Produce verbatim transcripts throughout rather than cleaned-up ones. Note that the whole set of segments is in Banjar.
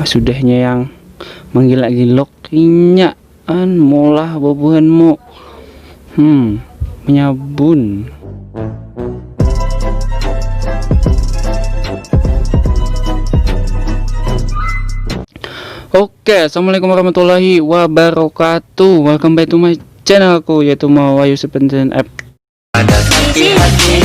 Sudahnya yang manggilak-gilok inya an molah bubuhanmu. Hmm, menyabun. Oke, assalamualaikum warahmatullahi wabarakatuh. Welcome back to my channel aku, yaitu Mawayu Seventeen App. Ada tapi hati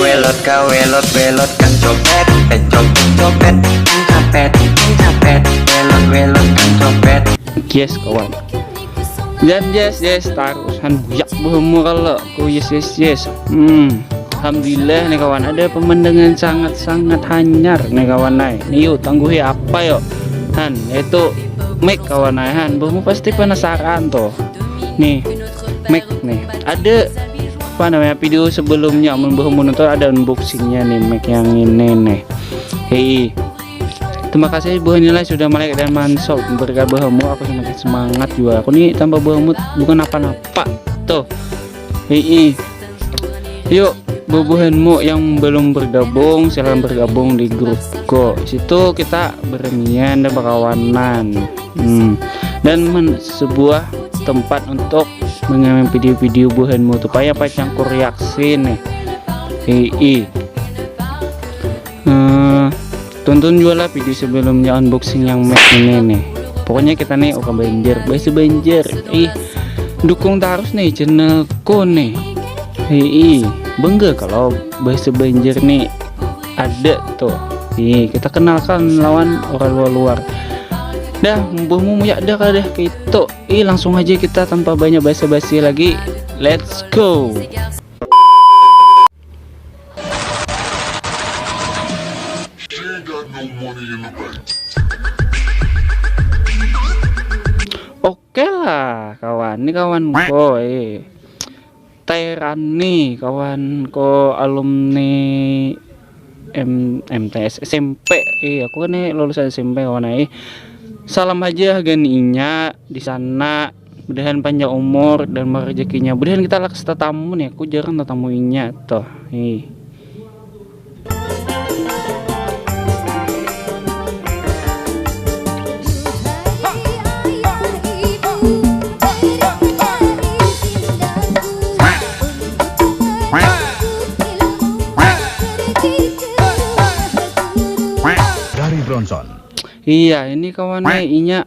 welot ka welot welot kan copet, eh copet copet, kan capet, kan capet, welot welot kan copet. Yes kawan. Dan yes yes tarusan buyak buhamu kalau ku yes yes yes. Hmm. Alhamdulillah nih kawan, ada pemandangan sangat-sangat hanyar nih kawan ai. Nih yuk tangguhi apa yuk? Han, itu mic kawan ai han. Buhamu pasti penasaran tuh. Nih, mic nih. Ada apa namanya video sebelumnya, amun buhamu nonton ada unboxingnya nih mic yang ini nih. Hei. Terima kasih buhannya lah sudah like dan mansub berkat buhamu aku semakin semangat juga. Aku nih tambah buhamu bukan apa-apa tuh. Hei. Yuk, bubuhanmu yang belum bergabung silahkan bergabung di grup ko. Situ kita beremian dan berkawanan. Hmm. Dan men, sebuah tempat untuk mengirim video-video buhanmu supaya pacang ku reaksi nih. Hei. Eh, tonton juga lah video sebelumnya unboxing yang Mac ini nih. Pokoknya kita nih oka banjir, bahasa banjir. Ih, dukung terus nih channelku nih. Hei, bangga kalau bahasa banjir nih ada tuh. Nih, kita kenalkan lawan orang luar-luar. Dah, mumpung muyak dah kada kayak itu. Ih, langsung aja kita tanpa banyak basa-basi lagi. Let's go. Oke lah kawan, ini kawan ko eh. Tairani kawan ko alumni M, M T S S M P eh. Aku kan nih lulusan S M P kawan eh. Salam aja gani inya di sana. Mudahan panjang umur dan rezekinya. Mudahan kita lakas tatamu nih. Aku jarang tatamu inya tuh. Nih. Dari Bronson. Iya, ini kawan nih inya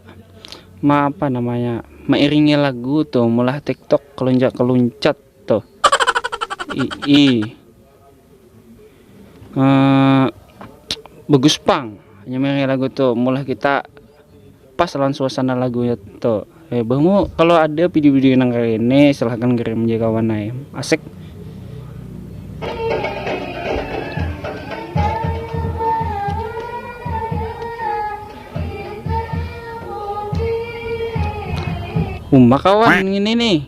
ma apa namanya mairingi lagu tuh mulah TikTok keluncat keluncat tuh. Ii. Eh, bagus pang hanya mairingi lagu tuh mulah kita pas lawan suasana lagunya tuh. Eh, bahmu kalau ada video-video nang kayak ini silahkan kirim aja kawan ai. Asik. Uma kawan ini nih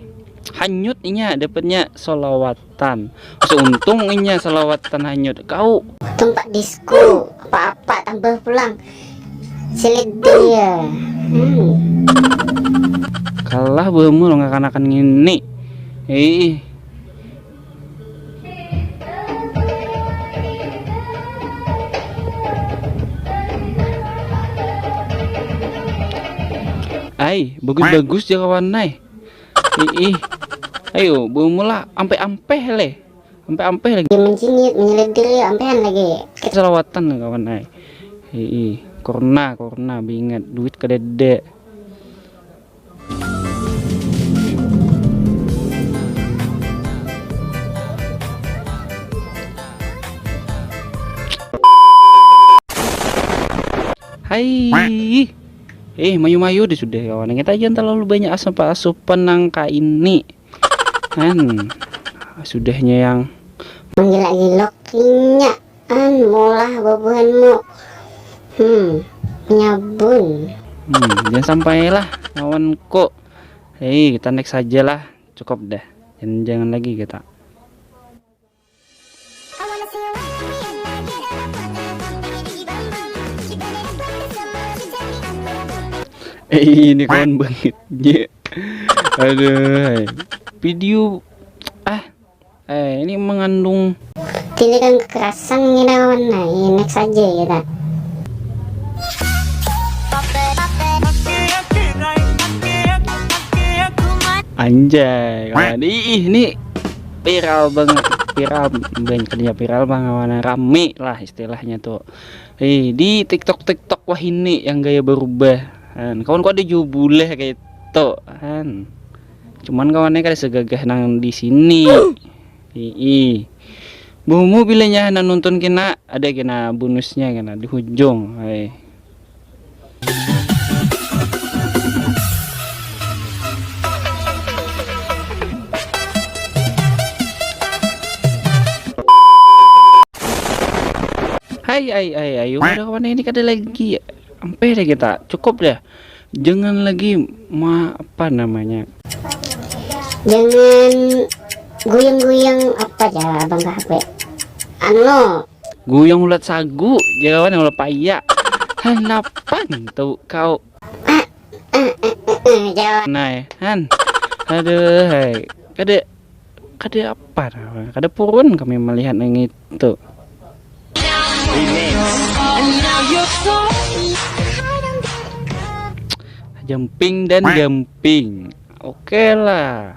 hanyut inya dapatnya solawatan. Seuntung inya solawatan hanyut kau. Tumpak disku apa-apa tambah pulang silit dia. Hmm. Kalah buhamu lo ngakanakan ngini. Ih. Ai, bagus-bagus ya kawan ai. Ih, ayo bumula ampe-ampe leh. Ampe-ampe lagi. Dia mencingit, menyelidiki, ampean lagi. Salawatan kawan ai. Ih, corona, corona bingat duit kadede. Hai. Eh, mayu-mayu deh sudah kawan. Kita jangan terlalu banyak asup-asupan nangka ini. Kan sudahnya yang menggila-gilok inya an molah babuhanmu. Hmm, nyabun. Hmm, jangan sampailah kawanku. Hei, kita next saja lah. Cukup dah. Jangan, jangan lagi kita. Eh, ini kawan bangit. Ye. Aduh, hai. Video ah, eh, ini mengandung tindakan kekerasan ngina kawan. Nah, ini next aja ya ta. Anjay, kawan. Ih, ih, ini viral banget. Viral, banyak kerja viral bang, kawan. Rame lah istilahnya tuh. Eh, di TikTok, TikTok wah ini yang gaya berubah. Han, kawan, kok ada jua buleh kayak itu, Han. Cuman kawannya kada segagah nang di sini. Ih, ih. Bumu bilanya handak nonton kena, ada kena bonusnya kena di hujung. Hai. Hai, hai, hai, ayo, kada kawan ini kada lagi. Ampeh deh kita, cukup deh. Jangan lagi ma apa namanya? Jangan goyang-goyang apa ya abang kah apa ya? Anu. Goyang ulat sagu, jangan ulat paya. Hanapan tuh kau. Eh, eh, eh, eh, eh, jangan. Nah, eh, Han. Aduh, hai. Kada, kada apa namanya? Kada purun kami melihat yang itu. Jemping dan gamping. Oke lah.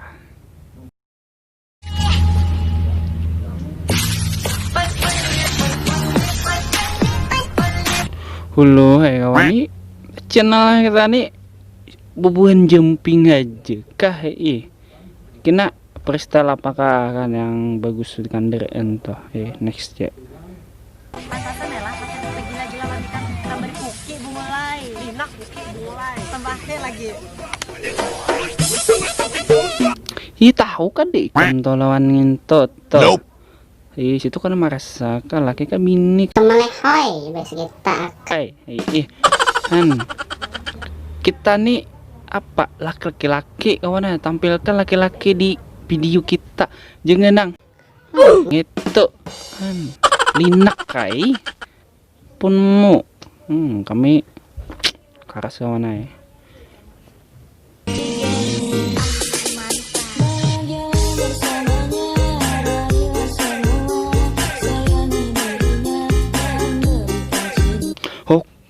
Hulu, hai kawan, ni channel kita ni bubuhan jemping aja kah, ih. Kena freestyle apakah kan yang bagus di kanderaan tuh. Eh, next ya. Atasan ya lah, pakai gila-gila wanita tambah di kuki bungulai. Dinak kuki bungulai. Tambah teh lagi. Ih, tahu kan di ikam tuh lawan ngintot tuh. Nope. Ih, situ kan marasa kan laki kan bini. Malehoi, bes kita. Hai, ih, ih. Han. Kita nih apa, laki-laki kawan ah, tampilkan laki-laki di video kita. Jangan nang gitu. Han. Linak kai. Punmu. Hmm, kami karas kawan ai.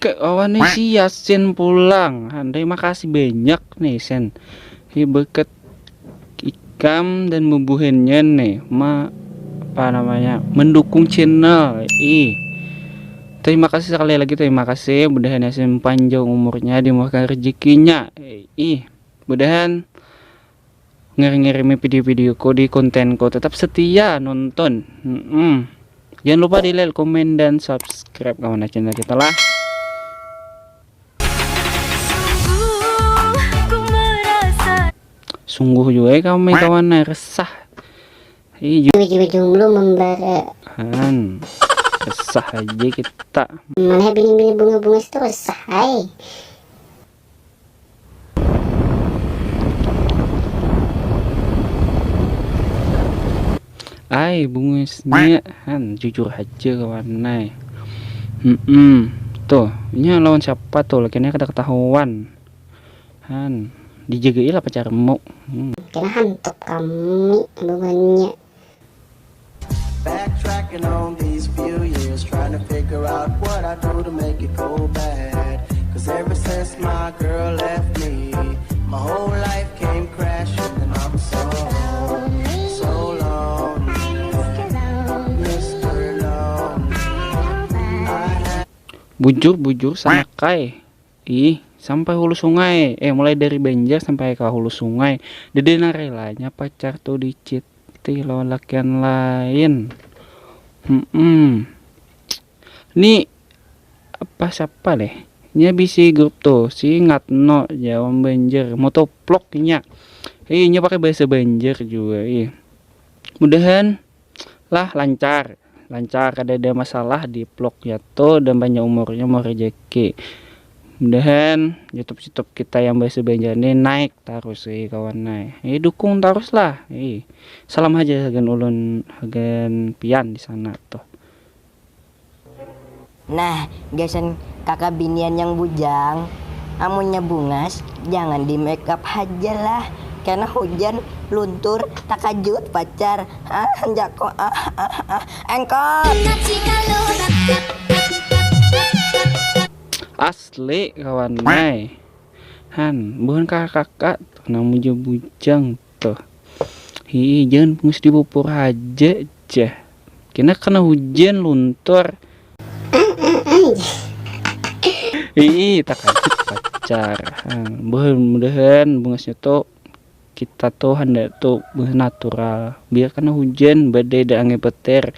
Oke, kawan nih si Yasin pulang. Han, terima kasih banyak nih, Sen. Hi, berkat ikam dan bubuhannya nih, ma apa namanya, mendukung channel. Ih. Terima kasih sekali lagi, terima kasih. Mudahan Yasin panjang umurnya, dimurahkan rezekinya. Ih. Mudahan ngirim-ngirimi video-videoku di kontenku, tetap setia nonton. Mm-mm. Jangan lupa di like, komen, dan subscribe kawan channel kita lah. Sungguh, ku merasa. Sungguh juga ya kami kawan, nah, resah. Ih, ju- Ujung-ujung lu membara. Han. Resah aja kita. Malah bini-bini bunga-bunga itu resah ai. Ai, bungusnya, Han, jujur aja kawan ai. Hmm, tuh, ini lawan siapa tuh? Lakiannya kada ketahuan. Han, dijagai lah pacarmu. Hmm. Kena hantup kami bungannya. Backtracking on these few years, trying to figure out what I do to make it go bad. Cause ever since my girl left me, my whole life came crashing, and I'm so, so lonely. Mister Lonely. I had Bujur, bujur, sanakai. Ih, sampai hulu sungai. Eh, mulai dari Banjar sampai ka hulu sungai. Dede nang relanya pacar tu diciti lawan lakian lain. Hmm. Ni apa siapa leh? Nya bisi grup tu, si Ngatno, Jawa Banjar, motovlog inya. Ih, inya pakai bahasa Banjar juga, ih. Mudahan lah lancar, lancar, kada ada masalah di vlognya tuh, dan banyak umurnya, mau rezeki. Mudahan YouTube, YouTube kita yang bahasa Banjar ini naik terus sih kawan ai. Eh, dukung terus lah. Eh, salam aja hagan ulun, hagan pian di sana tuh. Nah, gasan kakak binian yang bujang, amunnya bungas, jangan di make up haja lah. Kena hujan, luntur, takajut pacar. Ah, jako, ah, ah, ah. Engkot. Asli kawan ai. Han, buhan kakak-kakak nang muja bujang. tuh. Hi, jangan bungas di bopor aja, cah. Kena kena hujan luntur. Hi, takajut pacar. Mudah-mudahan bungasnya tuh kita tuh handak tuh natural. Biar kena hujan, badai, dan angin petir,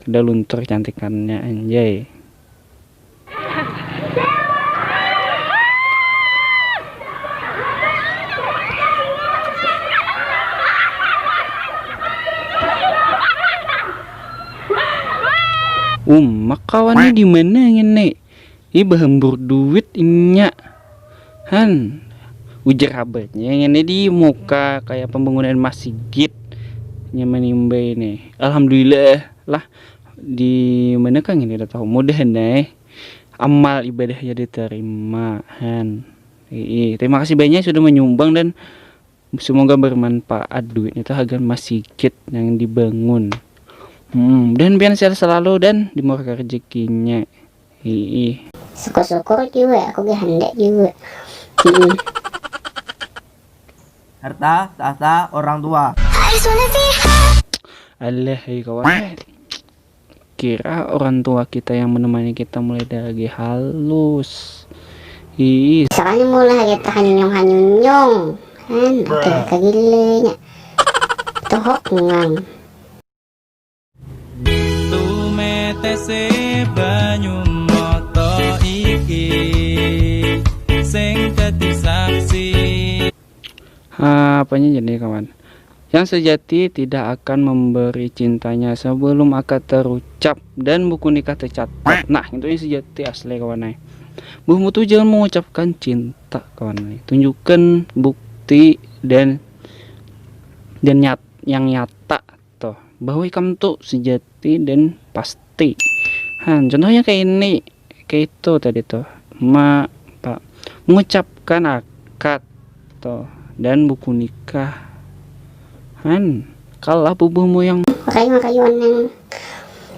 kada luntur cantikannya, anjay. Umak kawannya di mana ngene? Ih, bahambur duit inya. Han, ujar abahnya ngene di muka kayak pembangunan masigit. Nya manimbai nih. Alhamdulillah lah, di mana kah ngene dah tahu. Mudahan deh amal ibadahnya diterima. Han. Ii, terima kasih banyak sudah menyumbang dan semoga bermanfaat duitnya itu hagan masigit yang dibangun. Hmm, dan pian sehat selalu dan dimurahkan rezekinya. Ii. Syukur-syukur juga, aku gak hendak juga. Hmm. Harta, tahta, orang tua. Alah, hei kawan. Kira orang tua kita yang menemani kita mulai dari halus. Ih, Misalnya mulai kita hanyunyung-hanyunyung. Kan, oke, kagilenya. Tohok ngang. Tumetese banyu moto iki sing dadi saksi. Ah, apanya jadi kawan? Yang sejati tidak akan memberi cintanya sebelum akad terucap dan buku nikah tercatat. Nah, itu yang sejati asli kawan ai. Buhmu tuh jangan mengucapkan cinta kawan ai. Tunjukkan bukti dan dan nyat, yang nyata tuh bahwa ikam tuh sejati dan pasti. Han, contohnya kayak ini, kayak itu tadi tuh. Ma, apa, mengucapkan akad tuh dan buku nikah. Han, kalah bubuhmu yang Makanya makayuan yang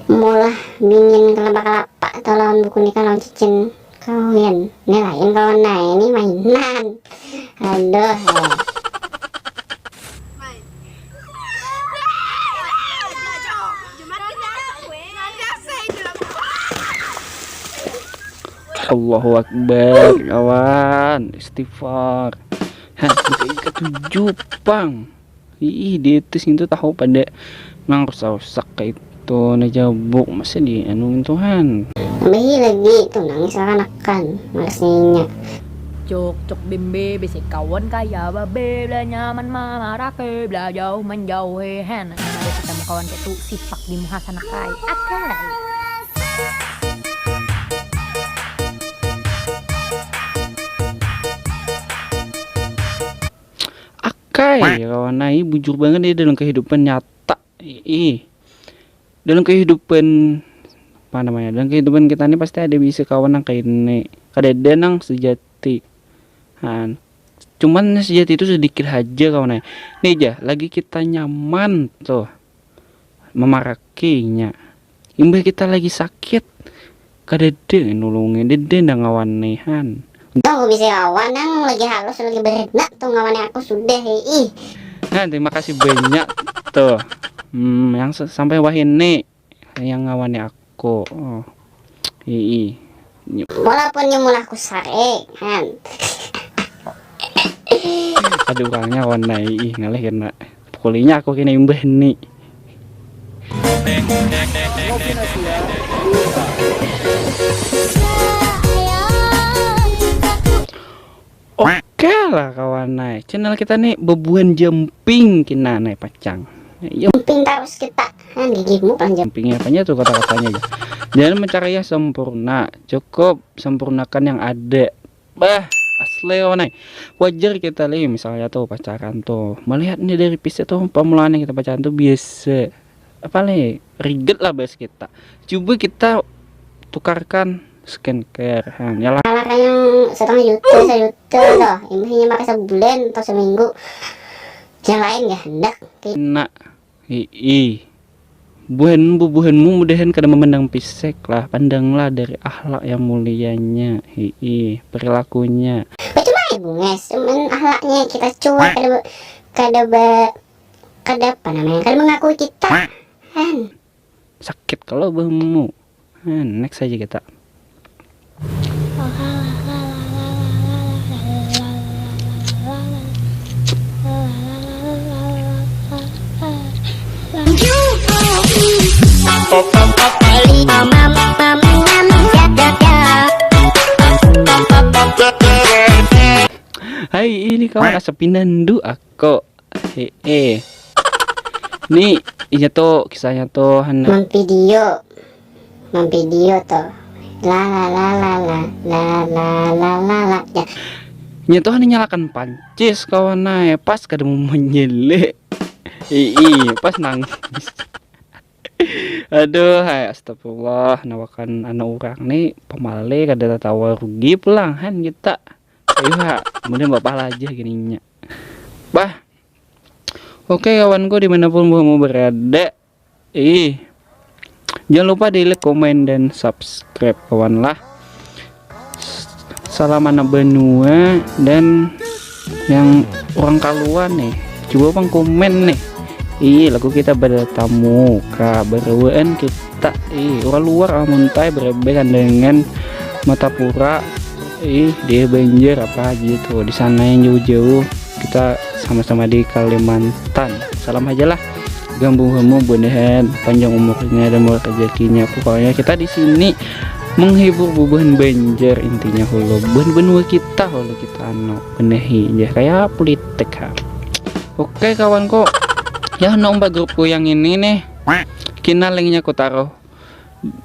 mulah bingin kelapa-kelapa atau lawan buku nikah lawan cincin kawin. Ini lain kawan nah, ini mainan. Aduh. Allahu Akbar, kawan, istighfar. Hah, buka ikat tujuh pang. Ih, di atas itu tahu pada nang rusak-rusak kayak itu, nah jabuk masa di anu Tuhan. Lebih lagi itu nangis akan-akan malasnya inya. Cuk cuk bimbe bisi kawan kaya babe bela nyaman mamarake bela jauh menjauhi hen. Ada kita kawan kayak tu sipak di muha sana kai. Akai. Akai ya kawan ai, bujur banget ya dalam kehidupan nyata. Ih, dalam kehidupan apa namanya, dalam kehidupan kita ini pasti ada bisa kawan yang kayak ini, kada ada nang sejati. Nah, cuman sejati itu sedikit aja kawan ai. Nih aja lagi kita nyaman tuh memarakinya, imbah kita lagi sakit kadada nulungi, dada nang ngawanihan. Tuh bisa kawan yang lagi halus lagi berenak tuh ngawani aku sudah hei. Nah, terima kasih banyak tuh. Hmm, yang sampai wahini yang ngawani aku. Oh. Ii. Walaupun nyumulahku sarik, han. Ada orangnya kawan nah ih ngalih kena. Pukulinya aku kena imbah ni. Oke lah kawan nah, channel kita nih bebuhan jumping kena nah pacang. Yuk. Jumping terus kita, kan gigimu panjang. Jumpingnya apanya tuh kata-katanya aja. Jangan mencari yang sempurna, cukup sempurnakan yang ada. Bah, asli kawan ai. Wajar kita lih misalnya tuh pacaran tuh melihat nih dari fisik tuh pemulaannya kita pacaran tuh biasa. Apa lih, riget lah bahas kita. Coba kita tukarkan skincare. Nah, ya lah. Kalau kayak setengah juta, sejuta loh. Imbahnya pakai sebulan atau seminggu. Yang lain ya hendak. Nah, ii. Buhan bubuhanmu mudahan kada memandang fisik lah, pandanglah dari akhlak yang mulianya, hiih, perilakunya. Percuma ya bungas, cuman akhlaknya kita cuek, ada kada ba kada apa namanya, kada mengakui kita. Han. Sakit kalau bemu. Nah, next aja kita. Hai, ini kawan asa pinandu aku. Heeh. Ni inya tuh kisahnya tuh, hana. Memvideo. Memvideo tuh. La la la la la la la la la la. Ya. Inya tuh hana nyalakan pancis kawan ai, pas kada mau menyele. Ii, pas nangis. Aduh, hai astagfirullah, nawakan anak orang nih pemale kada tatawa rugi pulang han kita. Ayo ha, kemudian bapak aja gininya. Bah, oke kawanku dimanapun kamu berada, ih, jangan lupa di like, komen, dan subscribe kawan lah. Salam anak benua dan yang orang kaluan nih, coba pang komen nih. Ih, lagu kita bertamu ka berewaan kita, ih, orang luar amuntai berebekan dengan Matapura. Ih, dia Banjar apa aja tuh di sana yang jauh-jauh, kita sama-sama di Kalimantan. Salam aja lah gambung hamu, mudahan panjang umurnya dan murah rezekinya. Pokoknya kita di sini menghibur bubuhan Banjar intinya hulu, buhan benua kita hulu kita anu benehi aja kayak politik ha. Oke kawan kok ya, nomor grupku yang ini nih, kena linknya aku taruh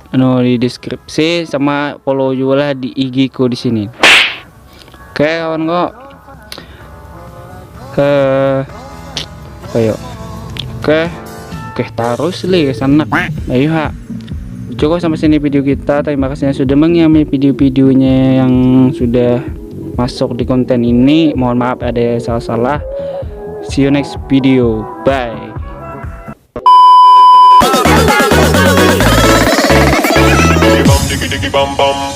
anu di deskripsi sama follow juga lah di I G ku di sini. Oke kawan kok. Eh, ayo. Oke. Oke, terus li sanak. Ayo ha. Cukup sampai sini video kita. Terima kasih yang sudah mengiami video-videonya yang sudah masuk di konten ini. Mohon maaf ada salah-salah. See you next video. Bye. Diggy bum, diggy, diggy bum bum.